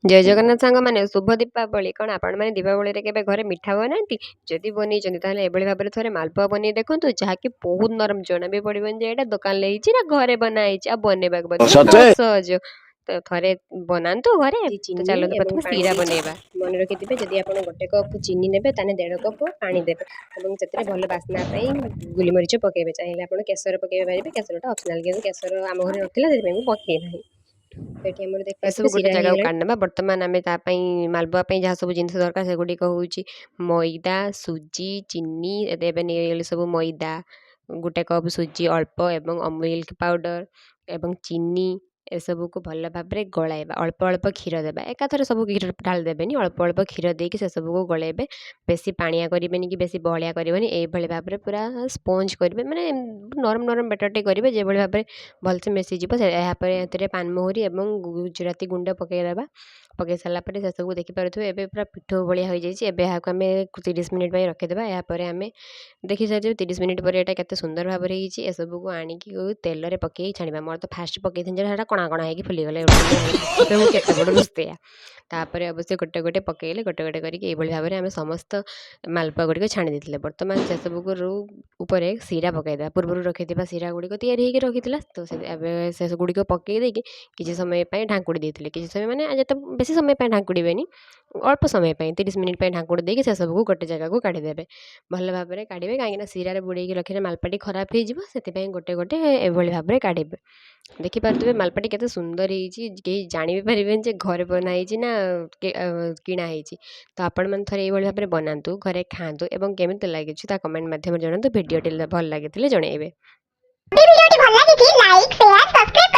ଜୟ ଜଗନ୍ନାଥ ସାଙ୍ଗମାନେ, ଶୁଭ ଦୀପାବଳି। କ'ଣ ଆପଣମାନେ ଦୀପାବଳିରେ କେବେ ଘରେ ମିଠା ବନାନ୍ତି? ଯଦି ବନେଇଛନ୍ତି, ତାହେଲେ ଏଭଳି ଭାବରେ ଥରେ ମାଲପୁଆ ବନେଇ ଦେଖନ୍ତୁ, ଯାହାକି ବହୁତ ନରମ। ଜଣା ବି ପଡ଼ିବନି ଯେ ଏଇଟା ଦୋକାନରେ ହେଇଛି ନା ଘରେ ବନା ହେଇଛି। ଆଉ ବନେଇବାକୁ ମଧ୍ୟ ସତେ? ବହୁତ ସହଜ। ତ ଥରେ ବନାନ୍ତୁ ଘରେ। ତ ଚିନି ଚାଲନ୍ତୁ, ଏବଂ ପ୍ରଥମେ ପାଣି ଶିରା ଦେଇକି। ବନେଇବା। ମନେ ରଖିଥିବେ, ଯଦି ଆପଣ 1 କପ୍ ଚିନି ନେବେ, ତାହେଲେ 1.5 କପ୍ ପାଣି ଦେବେ ଏବଂ ସେଥିରେ ଭଲ ବାସ୍ନା ପାଇଁ ଗୋଲମରିଚ ପକାଇବେ। ଚାହିଁଲେ ଆପଣ କେଶର ପକାଇ ପାରିବେ। କେଶରଟା ଅପସନାଲ୍, କିନ୍ତୁ କେଶର ଆମ ଘରେ ନଥିଲା, ସେଥିପାଇଁ ମୁଁ ପକାଇ ନାହିଁ। ଏଠି ଆମର ଦେଖିପାରୁଥିବେ, ଏସବୁ ଗୋଟେ ଶିରା ଜାଗାକୁ ହେଇଗଲାଣି। କାଢ଼ିନେବା। ବର୍ତ୍ତମାନ ଆମେ ତା ପାଇଁ, ମାଲପୁଆ ପାଇଁ ଯାହା ସବୁ ଜିନିଷ ଦରକାର, ସେଗୁଡ଼ିକ ହେଉଛି ମଇଦା, ସୁଜି, ଚିନି। ଏବେ ନେଇଗଲି ସବୁ। ମଇଦା 1 କପ୍, ସୁଜି ଅଳ୍ପ ଏବଂ ମିଲ୍କ ପାଉଡ଼ର ଏବଂ ଚିନି। ଏସବୁକୁ ଭଲ ଭାବରେ ଗୋଳାଇବା। ଅଳ୍ପ ଅଳ୍ପ କ୍ଷୀର ଦେବା। ଏକାଥରେ ସବୁ କ୍ଷୀର ଢାଳି ଦେବେନି। ଅଳ୍ପ ଅଳ୍ପ କ୍ଷୀର ଦେଇକି ସେସବୁକୁ ଗୋଳାଇବେ। ବେଶୀ ପାଣିଆ କରିବେନି କି ବେଶୀ ବହଳିଆ କରିବେନି। ଏଇଭଳି ଭାବରେ ପୁରା ସ୍ପଞ୍ଜ କରିବେ, ମାନେ ନରମ ନରମ ବେଟରଟେ କରିବେ, ଯେଭଳି ଭାବରେ ଭଲସେ ମିଶିଯିବ। ଏହାପରେ ଏଥିରେ ପାନମହୁରି ଏବଂ ଗୁଜୁରାତି ଗୁଣ୍ଡ ପକାଇଦେବା। ପକାଇ ସାରିଲା ପରେ ସେସବୁ ଦେଖିପାରୁଥିବେ, ଏବେ ପୁରା ପିଠଉ ଭଳିଆ ହୋଇଯାଇଛି। ଏବେ ଏହାକୁ ଆମେ 30 ମିନିଟ୍ ପାଇଁ ରଖିଦେବା। ଏହାପରେ ଆମେ ଦେଖିସାରିଥିବେ, 30 ମିନିଟ୍ ପରେ ଏଇଟା କେତେ ସୁନ୍ଦର ଭାବରେ ହେଇଛି। ଏସବୁକୁ ଆଣିକି ତେଲରେ ପକାଇ ଛାଣିବା। ମୋର ତ ଫାଷ୍ଟ ପକାଇଥିଲି, ସେଇଟା କଣା କଣା ହେଇକି ଫୁଲିଗଲା। ମୁଁ କେତେ ବଡ଼ ରୋଷେଇଆ! ତାପରେ ଅବଶ୍ୟ ଗୋଟେ ଗୋଟେ ପକାଇଲେ, ଗୋଟେ ଗୋଟେ କରିକି ଏଇଭଳି ଭାବରେ ଆମେ ସମସ୍ତ ମାଲପୁଆ ଗୁଡ଼ିକ ଛାଣି ଦେଇଥିଲେ। ବର୍ତ୍ତମାନ ସେସବୁକୁ ଉପରେ ଶିରା ପକାଇଦେବା। ପୂର୍ବରୁ ରଖିଥିବା ଶିରା ଗୁଡ଼ିକ ତିଆରି ହେଇକି ରଖିଥିଲା, ତ ସେ ଏବେ ସେଗୁଡ଼ିକ ପକାଇ ଦେଇକି କିଛି ସମୟ ପାଇଁ ଢାଙ୍କୁଡ଼ି ଦେଇଥିଲେ। କିଛି ସମୟ ମାନେ ଯେତେ ବେଶୀ ସମୟ ପାଇଁ ଢାଙ୍କୁଡ଼ିବେନି, ଅଳ୍ପ ସମୟ ପାଇଁ, 30 ମିନିଟ୍ ପାଇଁ ଢାଙ୍କୁଡ଼ି ଦେଇକି ସେସବୁକୁ ଗୋଟେ ଜାଗାକୁ କାଢ଼ିଦେବେ। ଭଲ ଭାବରେ କାଢ଼ିବେ, କାହିଁକିନା ଶିରାରେ ବୁଡ଼େଇକି ରଖିଲେ ମାଲପୁଆଟି ଖରାପ ହେଇଯିବ। ସେଥିପାଇଁ ଗୋଟେ ଗୋଟେ ଏଭଳି ଭାବରେ କାଢ଼ିବେ। ଦେଖିପାରୁଥିବେ, ମାଲପୁଆଟି କେତେ ସୁନ୍ଦର ହେଇଛି। କେହି ଜାଣି ବି ପାରିବେନି ଯେ ଘରେ ବନା ହେଇଛି ନା କିଣା ହେଇଛି। ତ ଆପଣମାନେ ଥରେ ଏଇଭଳି ଭାବରେ ବନାନ୍ତୁ, ଘରେ ଖାଆନ୍ତୁ ଏବଂ କେମିତି ଲାଗିଛି ତା କମେଣ୍ଟ ମାଧ୍ୟମରେ ଜଣାନ୍ତୁ। ଭିଡ଼ିଓଟି ଭଲ ଲାଗିଥିଲେ ଜଣାଇବେ। ଭିଡ଼ିଓଟି ଭଲ ଲାଗିଛି, ଲାଇକ୍, ସେୟାର, ସବସ୍କ୍ରାଇବ୍।